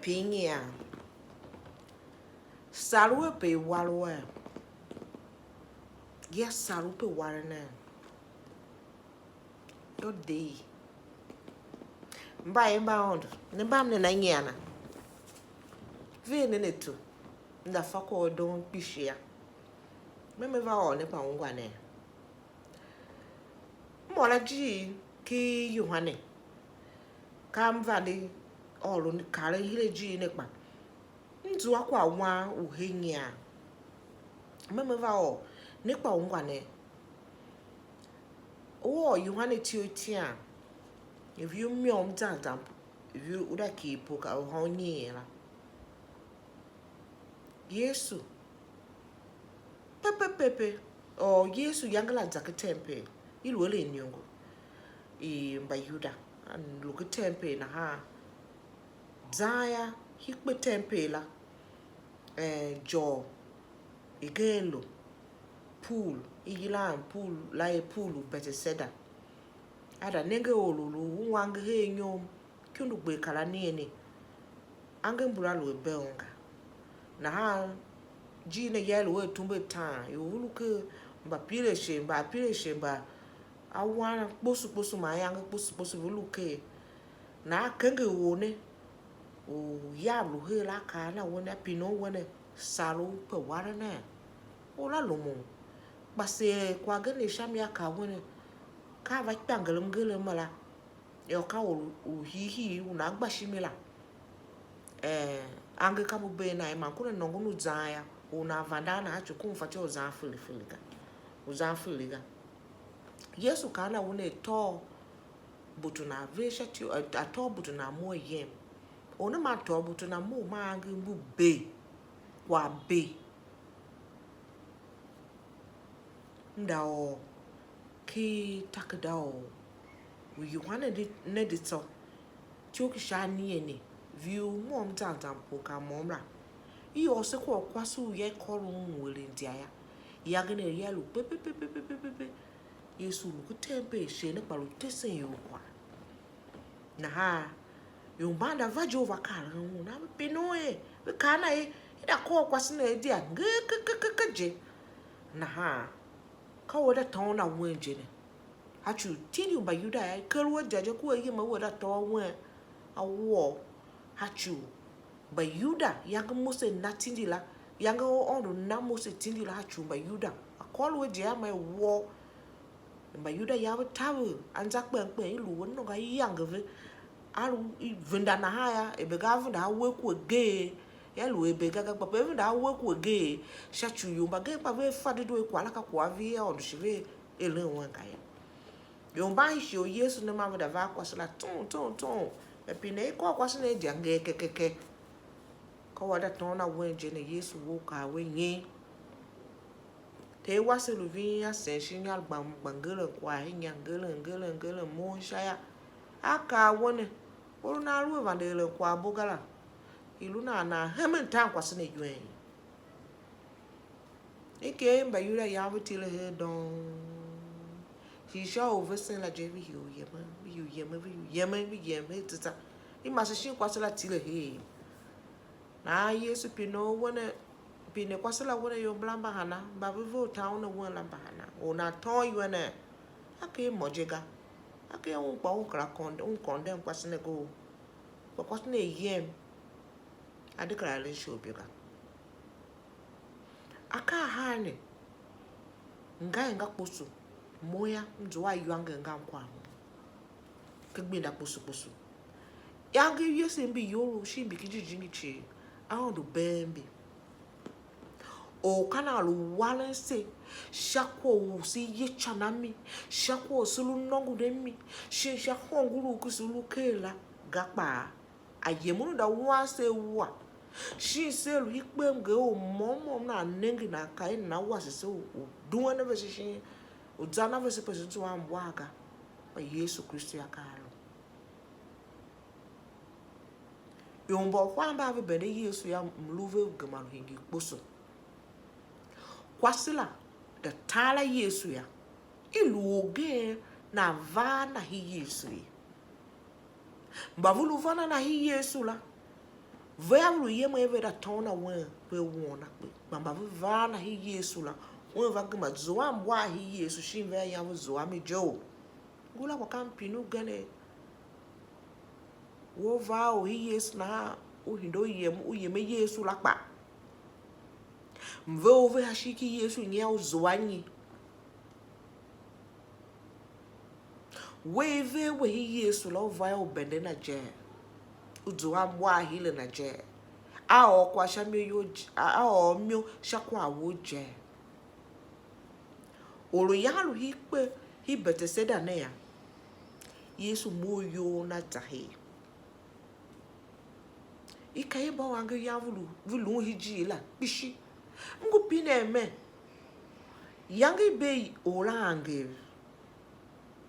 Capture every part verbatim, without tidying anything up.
Pinyian. Sar u a pe i war u a, ya sar u pe war ne. Yô, dei. Mba er mba Aôndo, ne mba m ne na nyian a? Ver nen ato, m da fa kwagh u doon kpishi a. Me me va ôr ne kpa ungwa ne. M ôr ajiir ki Yohane, ka m vande ôron karen hira ajiir ne kpa m zua kwagh wan u he nyian. Me me va ôr ne kpa ungwa ne. U ôr Yohane ityough itian, ivur môm zan zan, ivur u da kighir pue ka u hôôn nyian la. Yesu, pepe pepe, or Yesu yange la za ken tempel, i lu eren iniongo i Mbayuda, a lu ken tempel nahan, zan yô, hii kpe tempel la, eh, ijôô igen lu pool, i yilan pool la er pool u Beteseda. A da nenge or u lu ungwan nge her inyom, ikundu gber kar a ne ne, angev mbula lu a bee un ga. Nahan ijiir ne ya i lu a tumbe ataan, ior ve lu ker mba pire ashe, mba pire ashe, mba awan kposo kposo man iyange kposo kposo ve lu ker. Nahan kenger or ne, u yav lu her la, a kaa a na we ne, a pine u we ne, sar u pe war ne? Or la lumun. Kpa seer kwagh gen ne sha mi, a kaa we ne, ka a va kpiangerem ngerem la, yô, ka or u hiihii u nan gba shimi la. Eh, angev ka mbu bee nan, man ku ne nôngon u zan yô, u nan vande a na a tso, ku m fatyô u zan fili fili ga, u zan fili ga. Yesu kaa na we ne, tôô butu nan ver sha ti-, a tôô butu nan mough ayem. Or ne maa tôô butu nan mough, maa angev mbu bee, kwagh bee. M da ôr ken takerada u, u Yohane di, ne di tsô, ityough ki sha anigheni, ivur môm zan zan pue ka môm la. I ôr se kwagh u kwase u ya i kôron un u eren idya yô. Iyange ne ya lu pe pe pe pe. Yesu lu ken tempel, shighe ne kpa lu tesen ior kwagh. Nahan ior mban da va je u va karen un, a ve pine un er, ve kaa a na er, i da kôr kwase ne a dia nger ke ke ke ke je. Nahan ka u a da tôôn a wen je ne. A ci u tindi u Mbayuda yô, i ker u a dia je, ku a yem a u a da tôô a wen a wua u. A ci u Mbayuda, iyange Mose na tindi la, iyange Aôndo na Mose tindi la, a ci u Mbayuda, a kôr u a je a ma i woo. Mbayuda ya ve taver anza kpen kpen, i lu ve nôngo, a yange ve, a lu i venda nahan yô, er ve ga venda a we ku agee, ya lu er ve ga ga, kpa ve venda a we ku agee, sha ci u ior mbagenev kpa vea fa dedoo er kwagh la ka kwagh a vihi Aôndo shi vea eren wen ga yô. Ior mban shi u Yesu ne, man ve da va a kwase la tsung tsung tsung, ve pine i kôr kwase ne a dia nger ke ke ke. Ka u a da tôôn a wen je ne, Yesu we u kaa a wen nyi? Ter wase lu ving a sen shin inyar gba, gba ngeren kwagh a inya, ngeren ngeren ngeren mough sha yô. A kaa a wen ne, or u nan lu a vande eren kwaghbo ga la, i lu nan nan hemen tan kwase ne iwen. I ker Mbayuda yam, ve tile her dong. Shi sha u vesen la je, ve hii u yemen, ve hii u yemen, ve hii u yemen, ve yem her tsatsa. I mase shin kwase la tile her. Nahan Yesu pine u wen ne, pine kwase la wen ne, ior mbala mba hana, mba ve ver u ta un a wen la mba hana? Or nan tôôn iwen ne? A ker mo je ga. A ker un kpa un kera kôndo-, un kôndem kwase ne ga. Kpa kwase ne yem, a de kera eren isholibo ga. Akaa ahar ne, nga er nga kposo, mo yô, m zua a iwanger ngam kwagh mo ken gbenda kposo kposo. Iyange i Yesu mbi iyolough shin mbi ki jijingi cii, Aôndo bee mbi. Or ka nan lu waren se sha kwagh u se ye ican a mi, sha kwagh u se lu nôngon a mi, shin sha hôngorough ki se lu ker la ga kpaa. A yemen u da wan se wua, shin se lu i kpe mnger u môm môm nan nenge nan kaa er nana wase se u, u duen a vese shin u zan a vese pe se zua mwar ga, kpa Yesu Kristu yô, ka a lu. Ior mba uhar mba ve bende Yesu yô, mlu ve gema lu hingir kposo. Kwase la da tar a Yesu yô, i lu orgen nan va a na hi Yesu ye. Mba ve lu van a na hi Yesu la, Ve a lu yemen ve da tôôn a wen, ve won a kpe. Kpa mba ve van a hi Yesu la, wen va gema zua mbua a hi Yesu, shin vea yan ve zua mi je o. Ngula kwagh ka mpin ugen, we u va u hi Yesu nahan, u hinde u yem, u yem a Yesu la kpa. Mve u ve sha ishigh ki Yesu nyian u zua nyi? We i ver we hi Yesu la, u va yô, u bende na je, u zua mbua a hile na je, a ôr kwagh sha mi you je, a a ôr mi sha kwagh wou je. Or u yan lu hi kpe hi Beteseda ne yô, Yesu mough iyol na za her. I ka i mba u angev yan ve lu, ve lun hijir la kpishi. M ngu pinen mer, iyange i bee or la angev,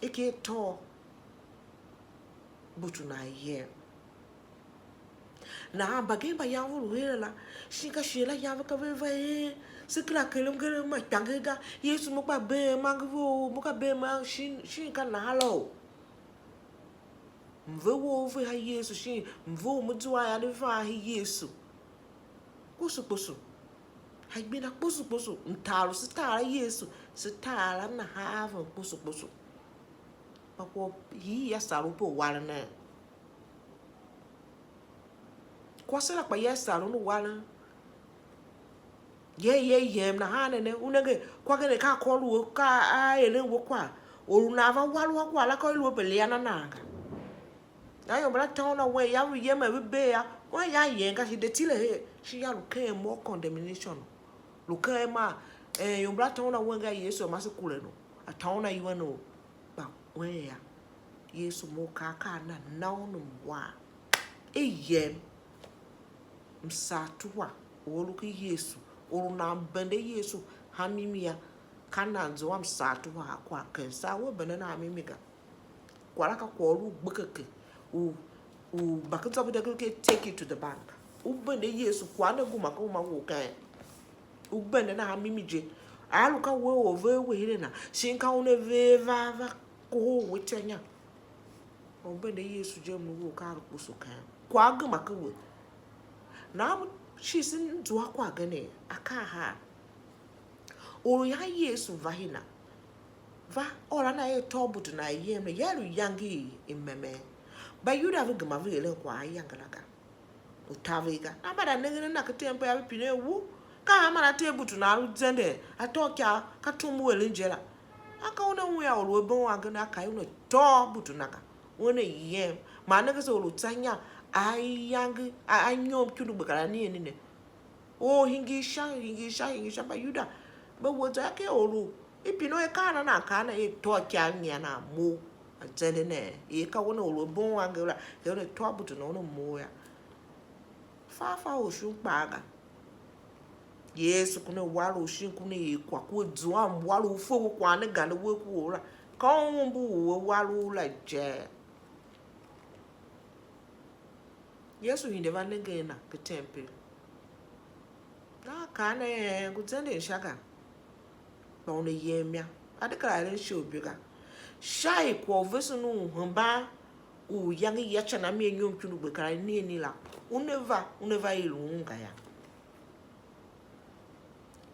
i ker tôô butu nan yem. Nahan mbagenev mba yan ve lu her la, shin ka shighe la yan ve ka ve va er, se kera keren mngerem ma ikpange ga, Yesu, mo kpa bee ma angev ou, mo ka bee ma shin, shin ka nahan la o? Mve wou ve ha Yesu, shin mve u me zua a ne van hi Yesu? Kposo kposo. Hagbenda kposo kposo. Mtaar u se taar a Yesu, se taar a na haven kposo kposo. Kpa kwagh u hii a sar u pe u waren ne. Kwase la kpa ya sar un u waren. Ye, ye yem nahan ne ne, u nenge, kwagh ne ka akôr u ka a eren we kwagh. Or u nan va war u a kwagh la, ka u lu a pe lian a nan ga. Nahan ior mbala tôôn a wen, ya lu yemen ve bee ya, wen ya yen ga, shi de tile her, shi ya lu ken more condemnation. Lu ken ma, eh, ior mbala tôôn a wen ga, Yesu a ma se kuren u, a tôôn a iwen u, kpa wen ya. Yesu mough kaa, kaa na, na un mwan. I yem. Msaatuhwa u a lu ken Yesu, or u nan bende Yesu ha mimi yô, ka nan zua msaatuhwa a kwagh ken saa, we bende nan ha mimi ga. Kwagh la ka kwagh u lu gbekeke, u, u mbakezabi de ke take it to the bank. U bende Yesu, kwagh ne guma ka uma wou ken. U bende nan ha mimi je. A lu ka we u a ver we hire na, shin ka una ver va, va kohol we ityô inya? U bende Yesu je, mlu wou ka a lu kposo ken. Kwagh gema ke we. Nahan m shi se zua kwagh gen, akaa haa. Or u yan Yesu va hina, va ôr a na er tôô butu nan yem ne, ya lu iyange i, i memen. Mbayuda ve gema ve eren kwagh ayange la ga. U taver ga. Nahan mba da nengen a na ken tempel, a ve pine er, wu, ka hanma a tee butu nan lu zenden, a tôô ikyav, ka tom u eren je la. A ka una un yô, or u a been angev ne, a kaa una tôô butu na ga. Una yem. Man nenge se, or u tsa inya, a iyange, a, a nyom ikundu gbe kar a nian ne. Or hingir sha, hingir sha, hingir sha, Mbayuda mbe we zwa ken or u i pine u i kaa na, nan kaa na er tôô ikyav nyian nan mough, a zende ne. Er ka una or u a been angev la, er una tôô butu na una mough yô. Fa fa u shon kpaa ga. Yesu ku ne war u shin ku ne er kwagh, ku a zua mwar u fe we kwagh ne gande we ku or la. Ka u mbu u a war u la je. Yesu hide va nenge a na ken tempel. Nahan kaa ne er, ngu zenden sha ga. Kpa una yem yô, a de kera eren shighe u bi ga. Sha er kwagh u vesen u hemban u iyange ya ican a mi anyom ikundu gbe kar a nian la, una va, una va er un ga yô.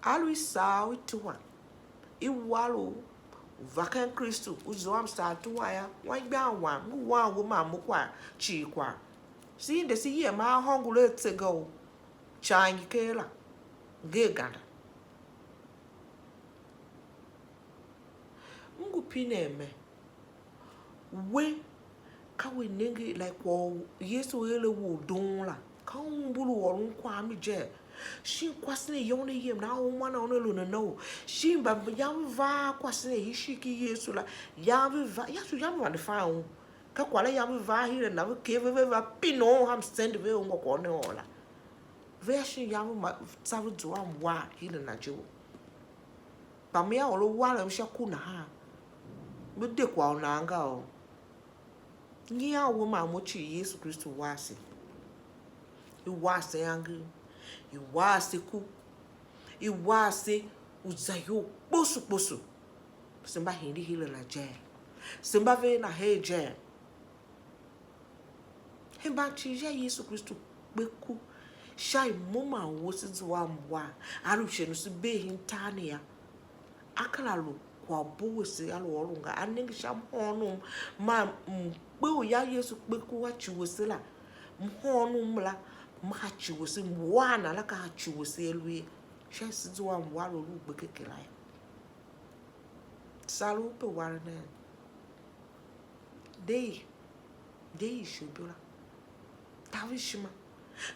A lu i sar u i tuhwa, i war u, u va ken Kristu, u zua msaatuhwa yô, anmgbian wam, ngu wan we man mo kwagh cii kwagh. Se inde se yem a hôngor a tse ga u, ican ngi ker la, nger ganda. M ngu pinen mer, we ka we nenge like kwagh u Yesu ere we u doon la, ka u mbur u ôron kwagh mi je, shin kwase ne yô una yem nahan uma na una lu nana u, shin mba yan ve va kwase ne ishigh ki Yesu la, yan ve va, Yesu yan ve vande fan un, ka kwagh la yan ve va hire na, ve ker ve, ve va pine un ha msende ve ungwa kwagh ne ôr la. Vea shin yan ve ma tsa ve zua mwar hire na je u. Kpa mea or a warem sha ku nahan, me de kwagh u nan ga o. Nyian we man mo cii, Yesu Kristu wa ase. I wa ase angev, i wa ase ku, i wa ase u za iyol kposo kposo. Se mba hingir hire na je. Se mba ver na her je. Hemban cii sha Yesu Kristu. kpe ku sha i mo man we se zua mbua, a lu shen u se bee hen tar ne yô. A kera lu kwaghbo wese a lu ôron ga, a nenge sha mhôônom, man mkpe u ya Yesu kpe ku a ci wese la, mhôônom la, m ha ci wese, mwar na la ka ha ci wese a lu ye, sha se zua mwar u lu gbe keke la yô. Sar u pe war nen. De i, de i isholibo la. Taver ishima.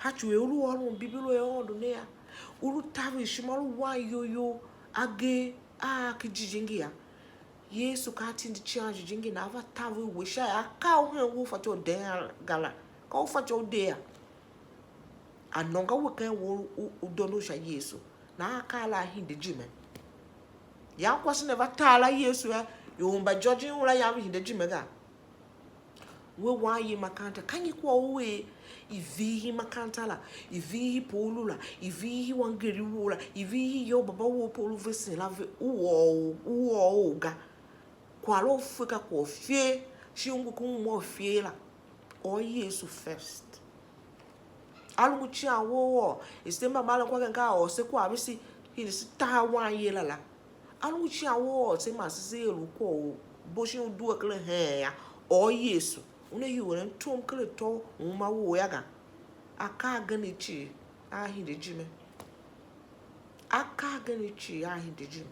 A tsuwe u lu ôron Bibilo i Aôndo ne yô, u lu taver ishima, u lu wan iyol you agee a ki jijingi yô. Yesu ka a tindi Icighan Jijingi na, a va taver we sha er a kaa u hen we u fatyô u deen ga la. Ka u fatyô u dee yô. A nôngo we ken we u, u, u dondo sha Yesu. Nahan akaa la a hide ijime. Yankwase ne va tar la Yesu yô, ior mba judging u la yam ve hide ijime ga. We wan ye makaranta, ka nyi kwagh u er i vihi makaranta la, i vihi Paulu la, i vihi wangeri wou la, i vihi iyol baba wou Paulu vesen la ve, u ôr u, u ôr u ga. Kwagh la u fe ka kwagh u fer, shi u ngu ken uma u fer la. Ôr Yesu first. A lu ngu cian wou ôr, i se mba maren kwagh ken ka a ôr se kwagh ve se hide se taha wanye la la. A lu ngu cian wou ôr se man se se er u kwagh u bo shin u due ken heen yô, ôr Yesu. Una yueren tom ken atô u uma wou yô ga. Akaa agen cii a hide ijime. Akaa agen cii a hide ijime.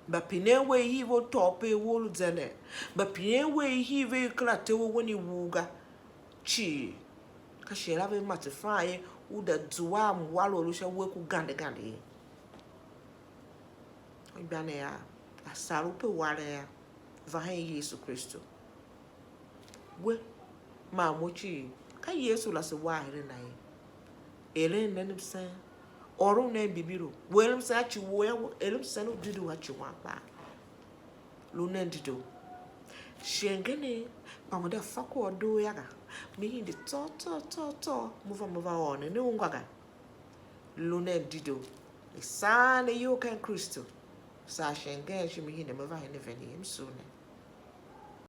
Mba pinen we ihiv ve u tôô pe u lu zenden. Mba pinen we ihiv ve kera te we wen i wuu ga. Cii. Ka shighe la ve matefan ye, u da zua a mwar u lu sha uwe ku gande gande ye. Anmgbianev av, a sar u pe waren yô, va hen Yesu Kristu. We man mo cii, ka Yesu la se wa eren a ye. Eren nen msen, ôron nen Bibilo. We eren msen a ci wou yô, we eren msen u dedoo a ci wan kpaa. Lu nen dedoo. Shighe ngeen, kpa mo da fa kwagh u doo yô ga. Me hide tsô, tsô, tsô, tsô, mo va, mo va ôr ne, ne ungwa ga. Lu nen dedoo. I saan ne iyol ken Kristu. Saa shighe ngeen shi me hide me va hen a ven ye, m sugh ne.